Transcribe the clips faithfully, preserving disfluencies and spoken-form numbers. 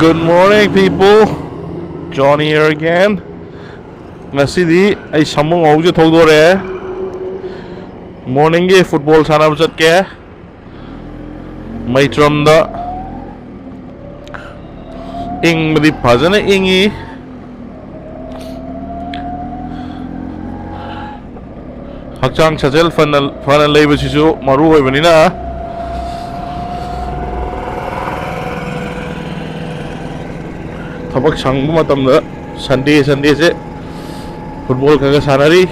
Good morning, people. John here again. ꯉꯁꯤꯗꯤ ꯑꯩ ꯁꯥꯃꯨ ꯉꯧꯁꯦ ꯊꯧꯗꯣꯔꯛꯑꯦ꯫ ꯃꯣꯔꯅꯤꯡꯒꯤ ꯐꯨꯠꯕꯣꯜ ꯁꯥꯟꯅꯕ ꯆꯠꯀꯦ꯫ ꯃꯩꯇ꯭ꯔꯝꯗ ꯏꯪꯕꯗꯤ ꯐꯖꯅ ꯏꯪꯉꯤ꯫ ꯍꯛꯆꯥꯡ ꯁꯥꯖꯦꯜ ꯐꯅ ꯐꯅ ꯂꯩꯕꯁꯤꯁꯨ ꯃꯔꯨ ꯑꯣꯏꯕꯅꯤꯅ, ꯊꯕꯛ ꯁꯪꯕ ꯃꯇꯝꯗ ꯁꯟꯗꯦ ꯁꯟꯗꯦꯁꯦ ꯐꯨꯠꯕꯣꯜ ꯈꯔ ꯈꯔ ꯁꯥꯟꯅꯔꯤ꯫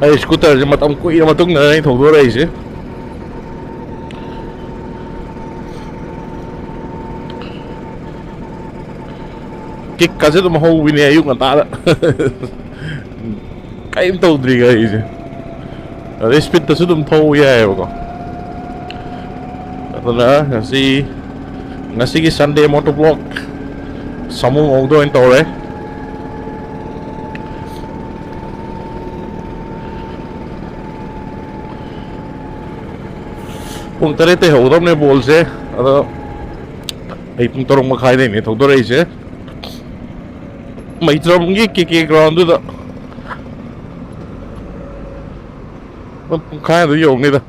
ꯑꯩ ꯁ꯭ꯀꯨꯇꯔꯁꯦ ꯃꯇꯝ ꯀꯨꯏꯔ ꯃꯇꯨꯡꯗ ꯑꯩ ꯊꯧꯗꯣꯔꯛꯏꯁꯦ꯫ ꯀꯤꯛꯀꯁꯦ ꯑꯗꯨꯝ ꯍꯧꯕꯤꯅꯦ ꯑꯌꯨꯛ ꯉꯟꯇꯥꯗ꯫ ꯀꯔꯤꯝ ꯇꯧꯗ꯭ꯔꯤꯒ ꯑꯩꯁꯦ꯫ ꯑꯗꯩ ꯁ꯭ꯄꯤꯠꯇꯁꯨ ꯑꯗꯨꯝ ꯊꯧꯕ ꯌꯥꯏꯑꯕꯀꯣ꯫ ꯑꯗꯨꯅ ꯉꯁꯤ, ꯉꯁꯤꯒꯤ ꯁꯟꯗꯦ ꯃꯣꯇꯣ ꯕ꯭ꯂꯣꯛ ꯁꯥꯃꯨ ꯉꯧꯗ ꯑꯣꯏꯅ ꯇꯧꯔꯦ꯫ ꯄꯨꯡ ꯇꯔꯦꯠꯇꯩ ꯍꯧꯒꯗꯕꯅꯦ ꯕꯣꯜꯁꯦ꯫ ꯑꯗꯣ ꯑꯩ ꯄꯨꯡ ꯇꯔꯨꯛ ꯃꯈꯥꯏꯗꯩꯅꯦ ꯊꯧꯗꯣꯔꯛꯏꯁꯦ꯫ ꯃꯩꯇ꯭ꯔꯝꯒꯤ ꯀꯦ ꯀꯦ ꯒ꯭ꯔꯥꯎꯟꯗꯨꯗ ꯑꯗꯨꯝ ꯄꯨꯡꯈꯥꯏ ꯑꯗꯨ ꯌꯧꯅꯤꯗ꯫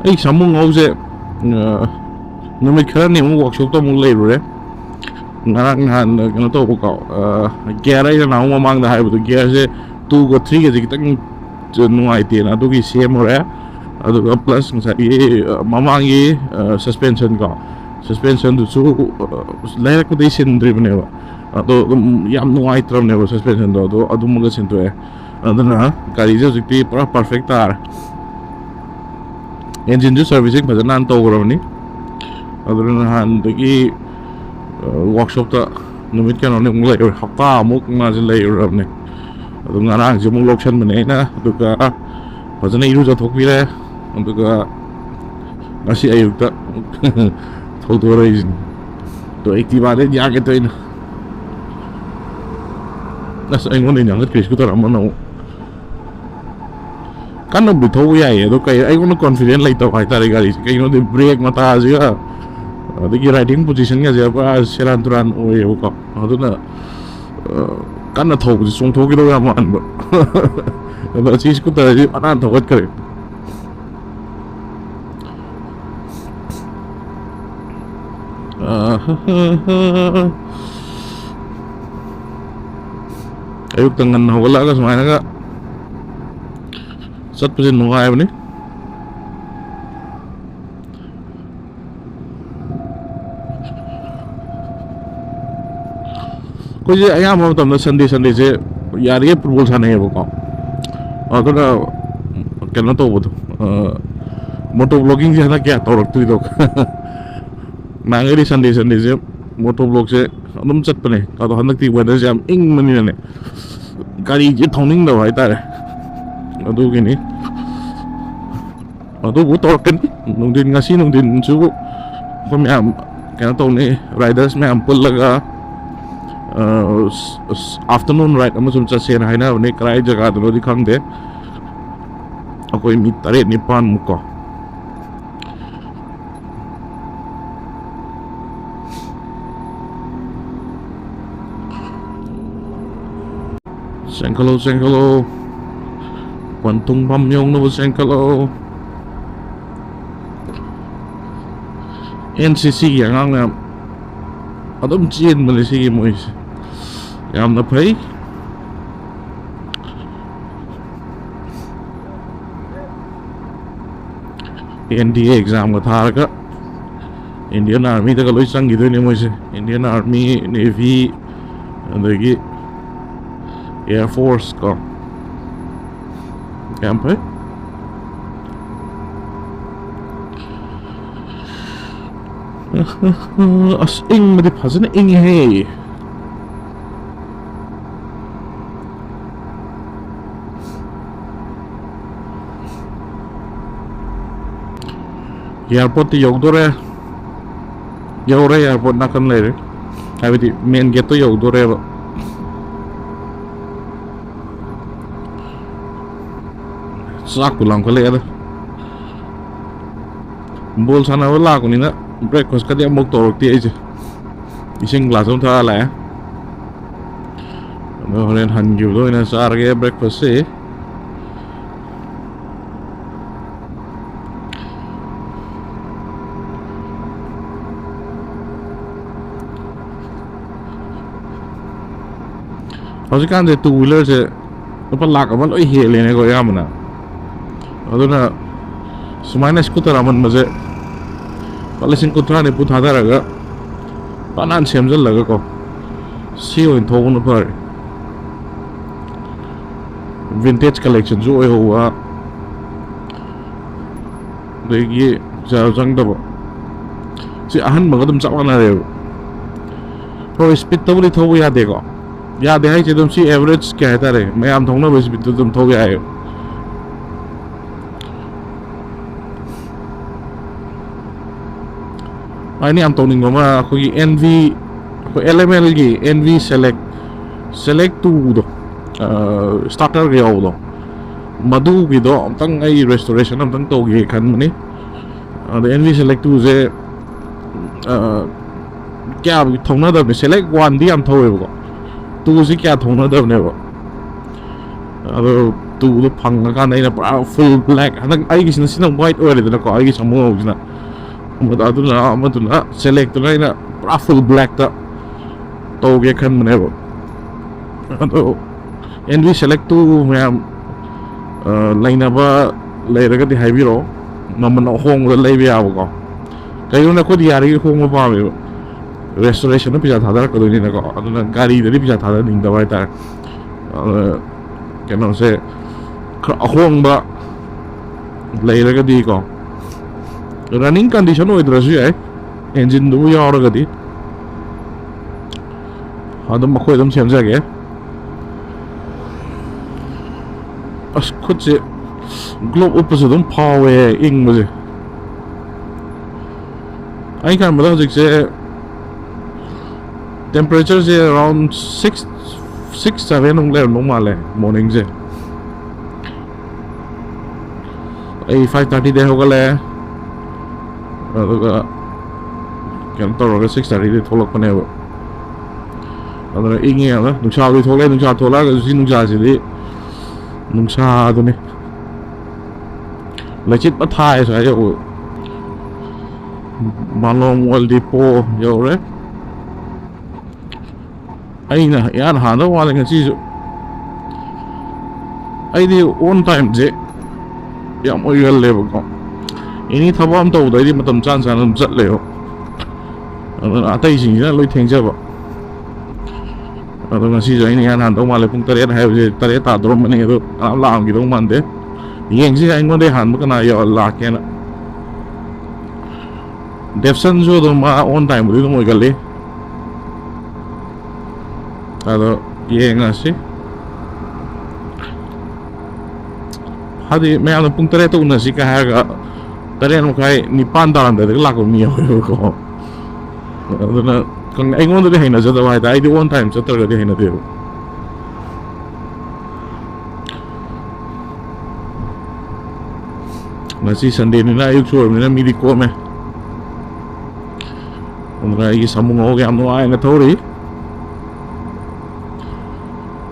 ꯑꯩ ꯁꯥꯃꯨ ꯉꯧꯁꯦ, ꯑ, ꯅꯨꯃꯤꯠ ꯈꯔꯅꯤ ꯑꯃꯨꯛ ꯋꯥꯛꯁꯣꯞꯇ ꯑꯃꯨꯛ ꯂꯩꯔꯨꯔꯦ꯫ ꯉꯔꯥꯡ ꯅꯍꯥꯟ ꯀꯩꯅꯣ ꯇꯧꯕꯀꯣ, ꯑ, ꯒꯤꯌꯥꯔ ꯑꯩꯅ ꯅꯍꯥꯟꯃꯨꯛ ꯃꯃꯥꯡꯗ ꯍꯥꯏꯕꯗꯣ, ꯒꯤꯌꯥꯔꯁꯦ ꯇꯨꯒ ꯊ꯭ꯔꯤꯒꯁꯦ ꯈꯤꯇꯪ ꯅꯨꯡꯉꯥꯏꯇꯦꯅ ꯑꯗꯨꯒꯤ ꯁꯦꯝꯃꯨꯔꯦ꯫ ꯑꯗꯨꯒ ꯄ꯭ꯂꯁ ꯉꯁꯥꯏꯒꯤ, ꯑ, ꯃꯃꯥꯡꯒꯤ, ꯑ, ꯁꯁꯄꯦꯟꯁꯟ ꯀꯣ, ꯁꯁꯄꯦꯟꯁꯟꯗꯨꯁꯨ, ꯑ, ꯂꯩꯔꯛꯄꯗꯒꯤ ꯁꯤꯟꯗ꯭ꯔꯤꯕꯅꯦꯕ꯫ ꯑꯗꯣ ꯑꯗꯨꯝ ꯌꯥꯝ ꯅꯨꯡꯉꯥꯏꯇ꯭ꯔꯕꯅꯦꯕ ꯁꯁꯄꯦꯟꯁꯟꯗꯣ, ꯑꯗꯣ ꯑꯗꯨꯃꯒ ꯁꯤꯟꯗꯣꯛꯑꯦ꯫ ꯑꯗꯨꯅ ꯒꯥꯔꯤꯁꯦ ꯍꯧꯖꯤꯛꯇꯤ ꯄꯨꯔꯥ ꯄꯔꯐꯦꯛ ꯇꯥꯔꯦ꯫ ꯏꯟꯖꯤꯟꯁꯨ ꯁꯥꯔꯚꯤꯁꯤꯡ ꯐꯖꯅ ꯍꯥꯟꯅ ꯇꯧꯈ꯭ꯔꯕꯅꯤ꯫ ꯑꯗꯨꯅ ꯅꯍꯥꯟꯗꯒꯤ, ꯑ, ꯋꯥꯔꯛꯁꯣꯞꯇ ꯅꯨꯃꯤꯠ ꯀꯩꯅꯣꯅꯤꯃꯨꯛ ꯂꯩꯔꯨꯔꯦ, ꯍꯞꯇꯥꯃꯨꯛ ꯃꯥꯁꯦ ꯂꯩꯔꯨꯔꯕꯅꯦ꯫ ꯑꯗꯨ ꯉꯔꯥꯡꯁꯦ ꯑꯃꯨꯛ ꯂꯧꯁꯟꯕꯅꯦ ꯑꯩꯅ, ꯑꯗꯨꯒ ꯐꯖꯅ ꯏꯔꯨꯖꯊꯣꯛꯄꯤꯔꯦ꯫ ꯑꯗꯨꯒ ꯉꯁꯤ ꯑꯌꯨꯛꯇ ꯍꯧꯗꯣꯔꯛꯏꯁꯤꯅꯤ꯫ ꯑꯗꯣ Activaꯗꯩ ꯌꯥꯒꯦ ꯇꯧꯔꯤꯅ꯫ ꯑꯁ, ꯑꯩꯉꯣꯟꯗ ꯌꯥꯡꯈꯠꯈ꯭ꯔꯦ scooter ꯑꯃꯅ ꯑꯃꯨꯛ꯫ ꯀꯟꯅꯕꯨꯗꯤ ꯊꯧꯕ ꯌꯥꯏꯌꯦ, ꯑꯗꯣ ꯀꯩ, ꯑꯩꯉꯣꯟꯗ confident ꯂꯩꯇꯕ ꯍꯥꯏꯇꯥꯔꯦ ꯒꯥꯔꯤꯁꯦ꯫ ꯀꯩꯒꯤꯅꯣꯗꯤ brake ꯃꯇꯥꯁꯤꯒ, ꯑꯗꯒꯤ riding positionꯒꯁꯦ ꯄꯨꯔꯥ ꯁꯦꯔꯥꯟ ꯇꯨꯔꯥꯟ ꯑꯣꯏꯌꯦꯕꯀꯣ꯫ ꯑꯗꯨꯅ, ꯑ, ꯀꯟꯅ ꯊꯧꯕꯁꯦ ꯆꯣꯡꯊꯣꯛꯈꯤꯗꯧ ꯌꯥꯝ ꯃꯥꯟꯕ꯫ ꯑꯗꯣ ꯑꯁꯤ scooterꯁꯤ ꯐꯅꯌꯥꯝ ꯊꯧꯒꯠꯈ꯭ꯔꯦ꯫ ꯑꯍꯍꯍ꯫ ꯑꯌꯨꯛꯇ ꯉꯟꯅ ꯍꯧꯒꯠꯂꯛꯑꯒ ꯁꯨꯃꯥꯏꯅꯒ ꯆꯠꯄꯁꯦ ꯅꯨꯡꯉꯥꯏꯕꯅꯤ꯫ ꯑꯩꯈꯣꯏꯁꯦ ꯑꯌꯥꯝꯕ ꯃꯇꯝꯗ Sunday, Sundayꯁꯦ ꯌꯥꯔꯤꯉꯩ football ꯁꯥꯟꯅꯩꯌꯦꯕꯀꯣ꯫ ꯑꯗꯨꯅ ꯀꯩꯅꯣ ꯇꯧꯕꯗꯣ, ꯑ, moto vloggingꯁꯦ ꯍꯟꯗꯛ ꯀꯌꯥ ꯇꯧꯔꯛꯇ꯭ꯔꯤꯗꯣ꯫ ꯅꯍꯥꯟꯈꯩꯗꯤ Sunday, Sundayꯁꯦ moto vlogꯁꯦ ꯑꯗꯨꯝ ꯆꯠꯄꯅꯦ꯫ ꯑꯗꯣ ꯍꯟꯗꯛꯇꯤ weatherꯁꯦ ꯌꯥꯝ ꯏꯪꯕꯅꯤꯅꯅꯦ, ꯒꯥꯔꯤꯁꯦ ꯊꯧꯅꯤꯡꯗꯕ ꯍꯥꯏꯇꯥꯔꯦ꯫ ꯑꯗꯨꯒꯤꯅꯤ꯫ ꯑꯗꯨꯕꯨ ꯇꯧꯔꯛꯀꯅꯤ꯫ ꯅꯨꯡꯊꯤꯟ, ꯉꯁꯤ ꯅꯨꯡꯊꯤꯟꯁꯨ ꯑꯩꯈꯣꯏ ꯃꯌꯥꯝ ꯀꯩꯅꯣ ꯇꯧꯅꯤ, riders ꯃꯌꯥꯝ ꯄꯨꯜꯂꯒ, ꯑ, ꯑꯁ, ꯑꯁ, afternoon ride ꯑꯃ ꯁꯨꯝ ꯆꯠꯁꯦꯅ ꯍꯥꯏꯅꯕꯅꯦ꯫ ꯀꯗꯥꯏ ꯖꯒꯥꯗꯅꯣꯗꯤ ꯈꯪꯗꯦ꯫ ꯑꯩꯈꯣꯏ ꯃꯤ ꯇꯔꯦꯠ ꯅꯤꯄꯥꯟꯃꯨꯛ ꯀꯣ꯫ ꯆꯦꯟꯈꯠꯂꯣ, ꯆꯦꯟꯈꯠꯂꯣ꯫ ꯄꯟꯊꯨꯡꯐꯝ ꯌꯧꯅꯕ ꯆꯦꯟꯈꯠꯂꯣ꯫ NCCꯒꯤ ꯑꯉꯥꯡ ꯃꯌꯥꯝ ꯑꯗꯨꯝ ꯆꯦꯟꯕꯅꯦ ꯁꯤꯒꯤ ꯃꯣꯏꯁꯦ꯫ ꯌꯥꯝꯅ ꯐꯩ꯫ NDA examꯒ ꯊꯥꯔꯒ Indian Armyꯗꯒ ꯂꯣꯏ ꯆꯪꯈꯤꯗꯣꯏꯅꯦ ꯃꯣꯏꯁꯦ꯫ Indian Army, Navy, ꯑꯗꯒꯤ Air Force ꯀꯣ꯫ ꯌꯥꯝ ꯐꯩ꯫ ꯑꯁ, ꯏꯪꯕꯗꯤ ꯐꯖꯅ ꯏꯪꯉꯤꯍꯦ꯫ Airportꯇꯤ ꯌꯧꯗꯣꯔꯦ꯫ ꯌꯧꯔꯦ, ꯑꯦꯌꯥꯔꯄꯣꯔꯠ ꯅꯥꯀꯟ ꯂꯩꯔꯦ, ꯍꯥꯏꯕꯗꯤ ꯃꯦꯟ ꯒꯦꯠꯇꯣ ꯌꯧꯗꯣꯔꯦꯕ꯫ ꯆꯥꯛꯄꯨ ꯂꯥꯝꯈꯠꯂꯛꯑꯦꯗ꯫ ꯕꯣꯜ ꯁꯥꯟꯅꯕ ꯂꯥꯛꯄꯅꯤꯅ ꯕ꯭ꯔꯦꯛꯐꯥꯁꯀꯗꯤ ꯑꯃꯨꯛ ꯇꯧꯔꯛꯇꯦ ꯑꯩꯁꯦ꯫ ꯏꯁꯤꯡ ꯒ꯭ꯂꯥꯁ ꯑꯃ ꯊꯛꯑ ꯂꯥꯛꯑꯦ꯫ ꯑꯗꯣ ꯍꯣꯔꯦꯟ ꯍꯟꯈꯤꯕꯗ ꯑꯣꯏꯅ ꯆꯥꯔꯒꯦ ꯕ꯭ꯔꯦꯛꯐꯥꯁꯁꯦ꯫ ꯍꯧꯖꯤꯛꯀꯥꯟꯁꯦ ꯇꯨ ꯋꯤꯂꯔꯁꯦ ꯂꯨꯄꯥ ꯂꯥꯛ ꯑꯃ ꯂꯣꯏ ꯍꯦꯜꯂꯦꯅꯦꯀꯣ ꯑꯌꯥꯝꯕꯅ꯫ ꯑꯗꯨꯅ ꯁꯨꯃꯥꯏꯅ ꯁ꯭ꯀꯨꯇꯔ ꯑꯃꯟꯕꯁꯦ ꯂꯨꯄꯥ ꯂꯤꯁꯤꯡ ꯀꯨꯟꯊ꯭ꯔꯥ ꯅꯤꯐꯨ ꯊꯥꯗꯔꯒ ꯐꯖꯅ ꯁꯦꯝꯖꯤꯜꯂꯒꯀꯣ, ꯁꯤ ꯑꯣꯏꯅ ꯊꯧꯕꯅ ꯐꯔꯦ꯫ ꯚꯤꯟꯇꯦꯖ ꯀꯂꯦꯛꯁꯟꯁꯨ ꯑꯣꯏꯍꯧꯕ, ꯑꯗꯒꯤ ꯄꯩꯁꯥꯁꯨ ꯆꯪꯗꯕ꯫ ꯁꯤ ꯑꯍꯟꯕꯒ ꯑꯗꯨꯝ ꯆꯞ ꯃꯥꯟꯅꯔꯦꯕ꯫ ꯍꯣꯏ, ꯁ꯭ꯄꯤꯠꯇꯕꯨꯗꯤ ꯊꯧꯕ ꯌꯥꯗꯦꯀꯣ꯫ ꯌꯥꯗꯦ ꯍꯥꯏꯁꯦ ꯑꯗꯨꯝ ꯁꯤ ꯑꯦꯚꯔꯦꯖ ꯀꯩ ꯍꯥꯏꯇꯥꯔꯦ, ꯃꯌꯥꯝ ꯊꯧꯅꯕ ꯁ꯭ꯄꯤꯠꯇ ꯑꯗꯨꯝ ꯊꯧ ꯌꯥꯏꯌꯦꯕ꯫ ꯑꯩꯅ ꯌꯥꯝ ꯇꯧꯅꯤꯡꯕ ꯑꯃ, ꯑꯩꯈꯣꯏꯒꯤ ꯑꯦꯟ ꯚꯤ, ꯑꯩꯈꯣꯏ ꯑꯦꯜ ꯑꯦꯝ ꯑꯦꯜꯒꯤ ꯑꯦꯟ ꯚꯤ ꯁꯦꯂꯦꯛ, ꯁꯦꯂꯦꯛ ꯇꯨꯗꯣ, ꯁ꯭ꯇꯥꯔꯇꯔꯒ ꯌꯥꯎꯕꯗꯣ, ꯃꯗꯨꯒꯤꯗꯣ ꯑꯝꯇꯪ ꯑꯩ ꯔꯦꯁꯇꯣꯔꯦꯁꯟ ꯑꯝꯇꯪ ꯇꯧꯒꯦ ꯈꯟꯕꯅꯤ꯫ ꯑꯗ ꯑꯦꯟ ꯚꯤ ꯁꯦꯂꯦꯛ ꯇꯨꯁꯦ ꯀꯌꯥ ꯊꯧꯅꯗꯕꯅꯤ꯫ ꯁꯦꯂꯦꯛ ꯋꯥꯟꯗꯤ ꯌꯥꯝ ꯊꯧꯋꯦꯕꯀꯣ, ꯇꯨꯁꯤ ꯀꯌꯥ ꯊꯧꯅꯗꯕꯅꯦꯕ꯫ ꯑꯗꯣ ꯇꯨꯗꯣ ꯐꯪꯉꯀꯥꯟꯗ ꯑꯩꯅ ꯄꯨꯔꯥ ꯐꯨꯜ ꯕ꯭ꯂꯦꯛ, ꯍꯟꯗꯛ ꯑꯩꯒꯤꯁꯤꯅ, ꯁꯤꯅ ꯋꯥꯏꯠ ꯑꯣꯏꯔꯦꯗꯅꯀꯣ, ꯑꯩꯒꯤ ꯁꯥꯃꯨ ꯍꯧꯕꯁꯤꯅ꯫ ꯑꯗꯨꯅ ꯑꯃꯗꯨꯅ, ꯁꯦꯂꯦꯛꯇꯨꯅ ꯑꯩꯅ ꯄꯨꯔꯥ ꯐꯨꯜ ꯕ꯭ꯂꯦꯛꯇ ꯇꯧꯒꯦ ꯈꯟꯕꯅꯦꯕ꯫ ꯑꯗꯣ ꯑꯦꯟ ꯚꯤ ꯁꯦꯂꯦꯛ ꯇꯨ ꯃꯌꯥꯝ, ꯑ, ꯂꯩꯅꯕ ꯂꯩꯔꯒꯗꯤ ꯍꯥꯏꯕꯤꯔꯛꯑꯣ, ꯃꯃꯜ ꯑꯍꯣꯡꯕꯗ ꯂꯩꯕ ꯌꯥꯕꯀꯣ꯫ ꯀꯩꯒꯤꯅꯣꯗ ꯑꯩꯈꯣꯏꯗꯤ ꯌꯥꯔꯤꯈꯩ ꯍꯣꯡꯕ ꯄꯥꯝꯃꯦꯕ꯫ ꯔꯦꯁꯇꯣꯔꯦꯁꯟꯗ ꯄꯩꯁꯥ ꯊꯥꯗꯔꯛꯀꯗꯣꯏꯅꯤꯅꯀꯣ, ꯑꯗꯨꯅ ꯒꯥꯔꯤꯗꯗꯤ ꯄꯩꯁꯥ ꯊꯥꯗꯅꯤꯡꯗꯕ ꯍꯥꯏꯇꯥꯔꯦ꯫ ꯑꯗꯨꯅ ꯀꯩꯅꯣꯁꯦ ꯈꯔ ꯑꯍꯣꯡꯕ ꯂꯩꯔꯒꯗꯤꯀꯣ, ꯔꯟꯅꯤꯡ ꯀꯟꯗꯤꯁꯟ ꯑꯣꯏꯗ꯭ꯔꯁꯨ ꯌꯥꯏ, ꯏꯟꯖꯤꯟꯗꯨꯕꯨ ꯌꯥꯎꯔꯒꯗꯤ ꯑꯗꯨꯝ ꯑꯩꯈꯣꯏ ꯑꯗꯨꯝ ꯁꯦꯝꯖꯒꯦ꯫ ꯑꯁ, ꯈꯨꯠꯁꯦ ꯒ꯭ꯂꯣꯞ ꯎꯞꯄꯁꯨ ꯑꯗꯨꯝ ꯐꯥꯎꯋꯦ ꯏꯪꯕꯁꯦ꯫ ꯑꯩ ꯈꯟꯕꯗ ꯍꯧꯖꯤꯛꯁꯦ temperatureꯁꯦ around six, six seven ꯑꯃꯨꯛ ꯂꯩꯔꯝꯗꯧ ꯃꯥꯜꯂꯦ morningꯁꯦ꯫ ꯑꯩ five thirtyꯗ ꯍꯧꯒꯠꯂꯛꯑꯦ, ꯑꯗꯨꯒ ꯀꯩꯅꯣ ꯇꯧꯔꯒ six thirtyꯗ ꯊꯣꯛꯂꯛꯄꯅꯦꯕ꯫ ꯑꯗꯨꯅ ꯏꯪꯉꯦ ꯌꯥꯝꯅ꯫ ꯅꯨꯡꯁꯥꯕꯨꯗꯤ ꯊꯣꯛꯂꯛꯑꯦ, ꯅꯨꯡꯁꯥ ꯊꯣꯛꯂꯛꯑꯒꯁꯨ ꯁꯤ ꯅꯨꯡꯁꯥꯁꯤꯗꯤ ꯅꯨꯡꯁꯥꯗꯨꯅꯤ꯫ ꯂꯩꯆꯤꯠ ꯐ ꯊꯥꯏ ꯁ꯭ꯋꯥꯏꯗ꯫ ꯃꯥꯂꯣꯝ ꯑꯣꯜ ꯗꯤꯄꯣ ꯌꯧꯔꯦ꯫ ꯑꯩꯅ ꯏꯍꯥꯟ ꯍꯥꯟꯗꯧ ꯃꯥꯜꯂꯦ ꯉꯁꯤꯁꯨ꯫ ꯑꯩꯗꯤ on timeꯁꯦ ꯌꯥꯝ ꯑꯣꯏꯒꯜꯂꯦꯕꯀꯣ꯫ ꯑꯦꯅꯤ ꯊꯕꯛ ꯑꯃ ꯇꯧꯕꯗ ꯑꯩꯗꯤ ꯃꯇꯝ ꯆꯥꯅ ꯆꯥꯅ ꯑꯗꯨꯝ ꯆꯠꯂꯦꯕ꯫ ꯑꯗꯨꯅ ꯑꯇꯩꯁꯤꯡꯁꯤꯅ ꯂꯣꯏ ꯊꯦꯡꯖꯕ꯫ ꯑꯗꯣ ꯉꯁꯤꯁꯨ ꯑꯩꯅ ꯏꯍꯥꯟ ꯍꯥꯟꯗꯧ ꯃꯥꯜꯂꯦ꯫ ꯄꯨꯡ ꯇꯔꯦꯠ ꯍꯥꯏꯕꯁꯦ ꯇꯔꯦꯠ ꯇꯥꯗꯧꯔꯝꯕꯅꯤ, ꯑꯗꯣ ꯀꯅꯥꯝ ꯂꯥꯛꯑꯝꯈꯤꯗꯧ ꯃꯥꯟꯗꯦ꯫ ꯌꯦꯡꯁꯤ ꯑꯩꯉꯣꯟꯗꯩ ꯍꯥꯟꯕ ꯀꯅꯥ ꯌꯥꯎ-, ꯂꯥꯛꯀꯦꯅ꯫ ꯗꯦꯞꯁꯟꯁꯨ ꯑꯗꯨꯝ ꯃꯥ on timeꯕꯨꯗꯤ ꯑꯗꯨꯝ ꯑꯣꯏꯒꯜꯂꯤ꯫ ꯑꯗꯣ ꯌꯦꯡꯉꯁꯤ꯫ ꯍꯥꯏꯗꯤ ꯃꯌꯥꯝꯅ ꯄꯨꯡ ꯇꯔꯦꯠꯇ ꯎꯅꯁꯤꯒ ꯍꯥꯏꯔꯒ ꯇꯔꯦꯠ ꯃꯈꯥꯏ, ꯅꯤꯄꯥꯟ ꯇꯥꯔꯝꯗꯥꯏꯗꯒ ꯂꯥꯛꯄ ꯃꯤ ꯌꯥꯎꯋꯦꯕꯀꯣ꯫ ꯑꯗꯨꯅ ꯈꯪ-, ꯑꯩꯉꯣꯟꯗꯗꯤ ꯍꯩꯅꯖꯗꯕ ꯍꯥꯏꯇꯥꯔꯦ꯫ ꯑꯩꯗꯤ on time ꯆꯠꯇ꯭ꯔꯒꯗꯤ ꯍꯩꯅꯗꯦꯕ꯫ ꯉꯁꯤ Sundayꯅꯤꯅ ꯑꯌꯨꯛꯁꯨ ꯑꯣꯏꯕꯅꯤꯅ ꯃꯤꯗꯤ ꯀꯣꯝꯃꯦ꯫ ꯑꯗꯨꯅ ꯑꯩꯒꯤ ꯁꯥꯃꯨ ꯉꯧꯒ ꯌꯥꯝ ꯅꯨꯡꯉꯥꯏꯅ ꯊꯧꯔꯤ꯫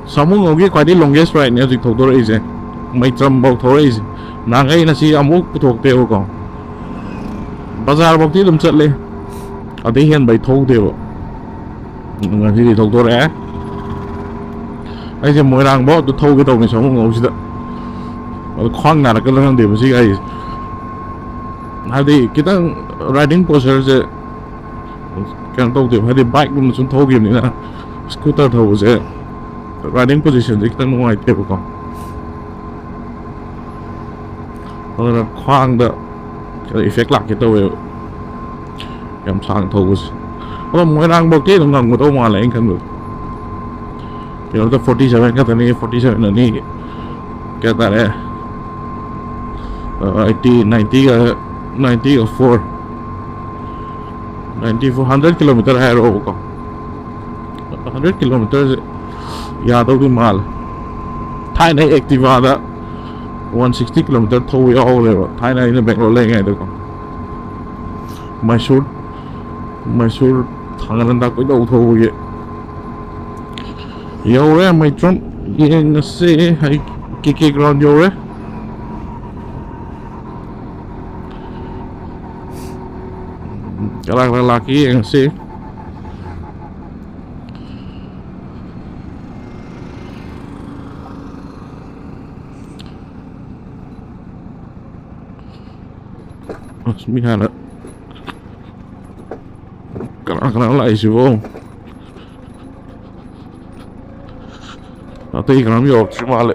ꯁꯥꯃꯨ ꯉꯧꯒꯤ ꯈ꯭ꯋꯥꯏꯗꯒꯤ longest rideꯅꯦ ꯍꯧꯖꯤꯛ ꯊꯧꯗꯣꯔꯛꯏꯁꯦ, ꯃꯩꯇ꯭ꯔꯝꯐꯧ ꯊꯧꯔꯛꯏꯁꯦ꯫ ꯅꯍꯥꯟꯈꯩ ꯑꯩꯅ ꯁꯤ ꯑꯃꯨꯛ ꯄꯨꯊꯣꯛꯇꯦꯕꯀꯣ, ꯕꯖꯥꯔꯐꯧꯗꯤ ꯑꯗꯨꯝ ꯆꯠꯂꯦ, ꯑꯗꯩ ꯍꯦꯟꯕ ꯑꯩ ꯊꯧꯗꯦꯕ꯫ ꯉꯁꯤꯗꯤ ꯊꯧꯗꯣꯔꯛꯑꯦ꯫ ꯑꯩꯁꯦ ꯃꯣꯏꯔꯥꯡꯐꯧ ꯑꯗꯨ ꯊꯧꯒꯦ ꯇꯧꯕꯅꯤ ꯁꯥꯃꯨ ꯉꯧꯁꯤꯗ, ꯑꯗꯣ ꯈ꯭ꯋꯥꯡ ꯅꯥꯔꯛꯀꯗ꯭ꯔꯥ ꯈꯪꯗꯦ ꯃꯁꯤ ꯒꯥꯔꯤꯁꯦ꯫ ꯍꯥꯏꯕꯗꯤ ꯈꯤꯇꯪ riding postureꯁꯦ ꯀꯩꯅꯣ ꯇꯧꯗꯦꯕ, ꯍꯥꯏꯗꯤ bikeꯀꯨꯝꯕ ꯁꯨꯝ ꯊꯧꯈꯤꯕꯅꯤꯅ꯫ Scooter ꯊꯧꯕꯁꯦ riding positionꯁꯦ ꯈꯤꯇꯪ ꯅꯨꯡꯉꯥꯏꯇꯦꯕꯀꯣ, ꯑꯗꯨꯅ ꯈ꯭ꯋꯥꯡꯗ ꯀꯩꯅꯣ effect ꯂꯥꯛꯀꯦ ꯇꯧꯋꯦꯕ, ꯌꯥꯝ ꯁꯥꯡꯅ ꯊꯧꯕꯁꯦ꯫ ꯑꯗꯣ ꯃꯣꯏꯔꯥꯡꯐꯧꯗꯤ ꯑꯗꯨꯝ ꯉꯝꯒꯗꯧ ꯃꯥꯜꯂꯦ ꯑꯩꯅ ꯈꯟꯕꯗ꯫ Kilometre forty seven ꯈꯛꯇꯅꯤ, forty seven ꯑꯅꯤ, ꯀꯌꯥ ꯇꯥꯔꯦ? ꯑ, eighty, ninetyꯒ, ninetyꯒ four꯫ Ninety four hundred kilometre ꯍꯥꯏꯔꯛꯑꯣꯕꯀꯣ꯫ ꯍꯟꯗ꯭ꯔꯦꯠ ꯀꯤꯂꯣꯃꯤꯇꯔꯁꯦ ꯌꯥꯗꯧꯗꯤ ꯃꯥꯜꯂꯦ꯫ ꯊꯥꯏꯅ ꯑꯦꯛꯇꯤꯚꯥꯗ ꯋꯥꯟ ꯁꯤꯛꯁꯇꯤ ꯀꯤꯂꯣꯃꯤꯇꯔ ꯊꯧꯕ ꯌꯥꯎꯈ꯭ꯔꯦꯕ, ꯊꯥꯏꯅ ꯑꯩꯅ ꯕꯦꯡꯒ꯭ꯂꯣꯔ ꯂꯩꯔꯤꯉꯩꯗꯀꯣ꯫ ꯃꯩꯁꯨꯔ ꯃꯩꯁꯨꯔ ꯊꯥꯡꯒꯠ ꯍꯟꯗ ꯀꯣꯏꯊꯧ ꯊꯧꯕꯒꯤ꯫ ꯌꯧꯔꯦ ꯃꯩꯇ꯭ꯔꯝ꯫ ꯌꯦꯡꯉꯁꯦ꯫ ꯑꯩ ꯀꯦ ꯀꯦ ꯒ꯭ꯔꯥꯎꯟ ꯌꯧꯔꯦ꯫ ꯀꯅꯥ ꯀꯅꯥ ꯂꯥꯛꯀꯦ ꯌꯦꯡꯉꯁꯤ꯫ ꯑꯁ, ꯃꯤ ꯍꯥꯟꯅ ꯀꯅꯥ ꯀꯅꯥ ꯂꯥꯛꯏꯁꯤꯕꯣ? ꯑꯇꯩ ꯀꯅꯥꯝ ꯌꯧꯔꯛꯇ꯭ꯔꯤ ꯃꯥꯜꯂꯦ꯫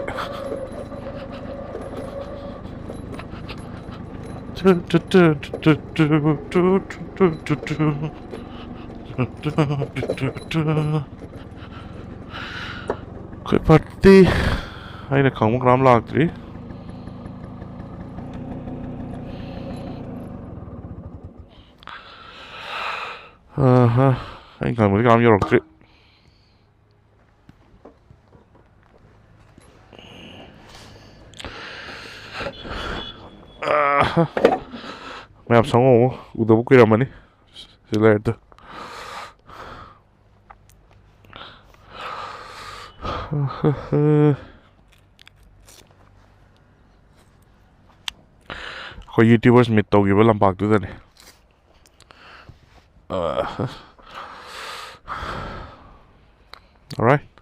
ꯑꯩꯈꯣꯏ ꯄꯥꯔꯇꯤ ꯑꯩꯅ ꯈꯪꯕ ꯀꯅꯥꯝ ꯂꯥꯛꯇ꯭ꯔꯤ꯫ ꯑꯍꯥ, ꯑꯩꯅ ꯈꯪꯕꯗꯤ ꯀꯅꯥꯝ ꯌꯧꯔꯛꯇ꯭ꯔꯤ꯫ ꯑꯍꯥ, ꯃꯌꯥꯝ ꯁꯪꯉꯣ, ꯎꯗꯕ ꯀꯨꯏꯔꯝꯃꯅꯤ ꯁꯤ ꯂꯩꯔꯦ꯫ ꯑꯩꯈꯣꯏ YouTubers meet ꯇꯧꯈꯤꯕ ꯂꯝꯄꯥꯛꯇꯨꯗꯅꯤ꯫ Alright.